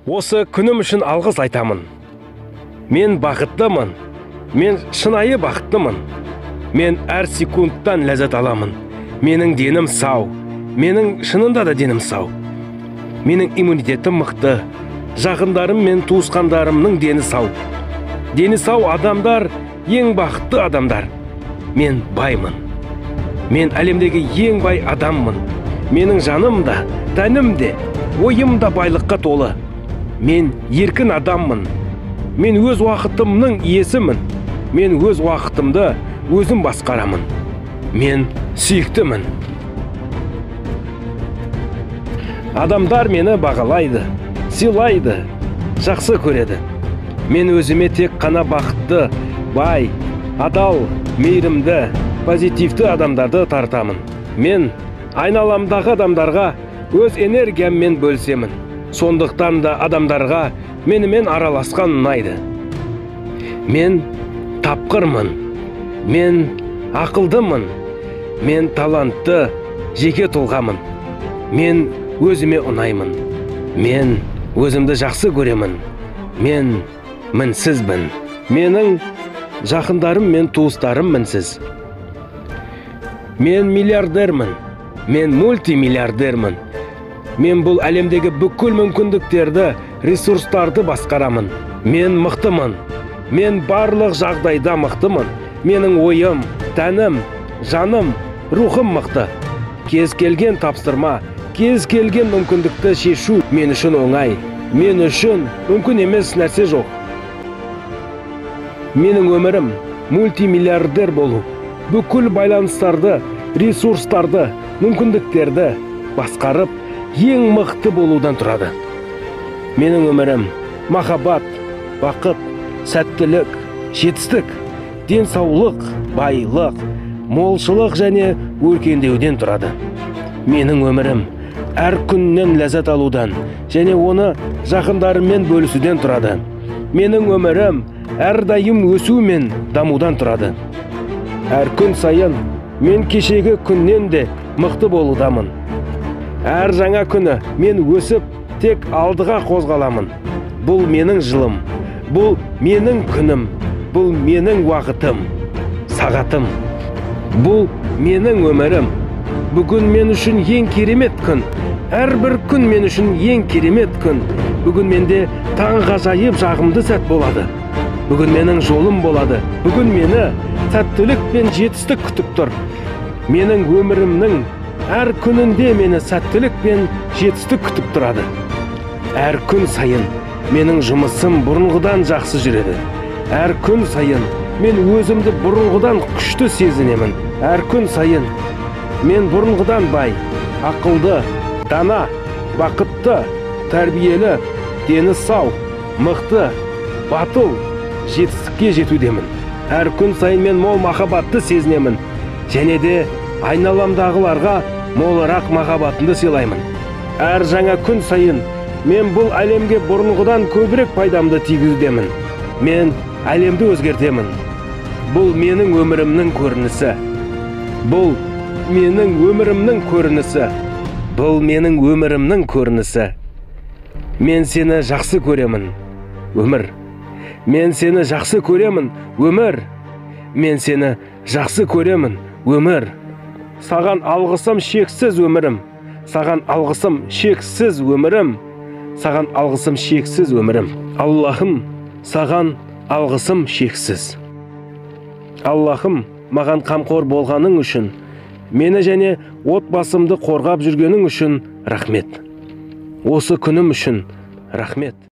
Осы күнім үшін алғыс айтамын. Мен бақыттымын. Мен шынайы бақыттымын. Мен әр секундтан ләззат аламын. Менің денім сау. Менің шынында да денім сау. Менің иммунитетім мықты. Жақындарым мен туысқандарымның дені сау. Дені сау адамдар ең бақытты адамдар. Мен баймын. Мен әлемдегі ең бай адаммын. Менің жаным да, тәнім де, ойым да байлыққа толы. Мен еркін адаммын. Мен өз уақытымның иесімін. Мен өз уақытымды өзім басқарамын. Мен сүйіктімін. Адамдар мені бағалайды, сыйлайды, жақсы көреді. Мен өзіме тек қана бақытты, бай, адал, мейірімді, позитивті адамдарды тартамын. Мен айналамдағы адамдарға өз энергияммен бөлісемін. Сондықтан да адамдарға менімен араласқан ұнайды. Мен тапқырмын. Мен ақылдымын. Мен талантты, жеке тұлғамын. Мен өзіме ұнаймын. Мен өзімді жақсы көремін. Мен мінсізбін. Менің жақындарым мен туыстарым мінсіз. Мен миллиардермін. Мен мультимиллиардермін. Мен бұл әлемдегі бүкіл мүмкіндіктерді, ресурстарды басқарамын. Мен мықтымын. Мен барлық жағдайда мықтымын. Менің ойым, тәнім, жаным, рухым мықты. Кез келген тапсырма, кез келген мүмкіндікті шешу мен үшін оңай. Мен үшін мүмкін емес нәрсе жоқ. Менің өмірім мультимиллиардер болу. Бүкіл байланыстарды, ресурстарды, мүмкіндіктерді басқарып, ең мықты болудан тұрады. Менің өмірім махаббат, бақыт, сәттілік, жетістік, денсаулық, байлық, молшылық және өркендеуден тұрады. Менің өмірім әр күннен ләззат алудан және оны жақындарыммен бөлісуден тұрады. Менің өмірім әрдайым өсу мен дамудан тұрады. Әр күн сайын мен кешегі күннен де мықты болудамын. Әр жаңа күні мен өсіп, тек алдыға қозғаламын. Бұл менің жылым, бұл менің күнім, бұл менің уақытым, сағатым. Бұл менің өмірім. Бүгін мен үшін ең керемет күн. Әрбір күн мен үшін ең керемет күн. Бүгін менде таңғажайып жағымды сәт болады. Бүгін менің жолым болады. Бүгін мені сәттілік пен жетістік күтіп тұр. Менің өмірімнің әр күнінде мені сәттілік пен жетістік күтіп тұрады. Әр күн сайын менің жұмысым бұрынғыдан жақсы жүреді. Әр күн сайын мен өзімді бұрынғыдан күшті сезінемін. Әр күн сайын мен бұрынғыдан бай, ақылды, дана, бақытты, тәрбиелі, дені сау, мықты, батыл, жетістікке жетудемін. Әр күн сайын мен мол махаббатты сезінемін. Және де айналамдағыларға молырақ махаббатымды сыйлаймын. Әр жаңа күн сайын мен бұл әлемге бұрынғыдан көбірек пайдамды тигізудемін. Мен әлемді өзгертемін. Бұл менің өмірімнің көрінісі. Бұл менің өмірімнің көрінісі. Бұл менің өмірімнің көрінісі. Мен сені жақсы көремін, өмір. Мен сені жақсы көремін, өмір. Мен сені жақсы көремін, өмір. Саған алғысым шексіз өмірім. Саған алғысым шексіз өмірім. Саған алғысым шексіз өмірім. Аллахым, саған алғысым шексіз. Аллахым, маған қамқор болғаның үшін, мені және отбасымды қорғап жүргенің үшін рахмет. Осы күнім үшін рахмет.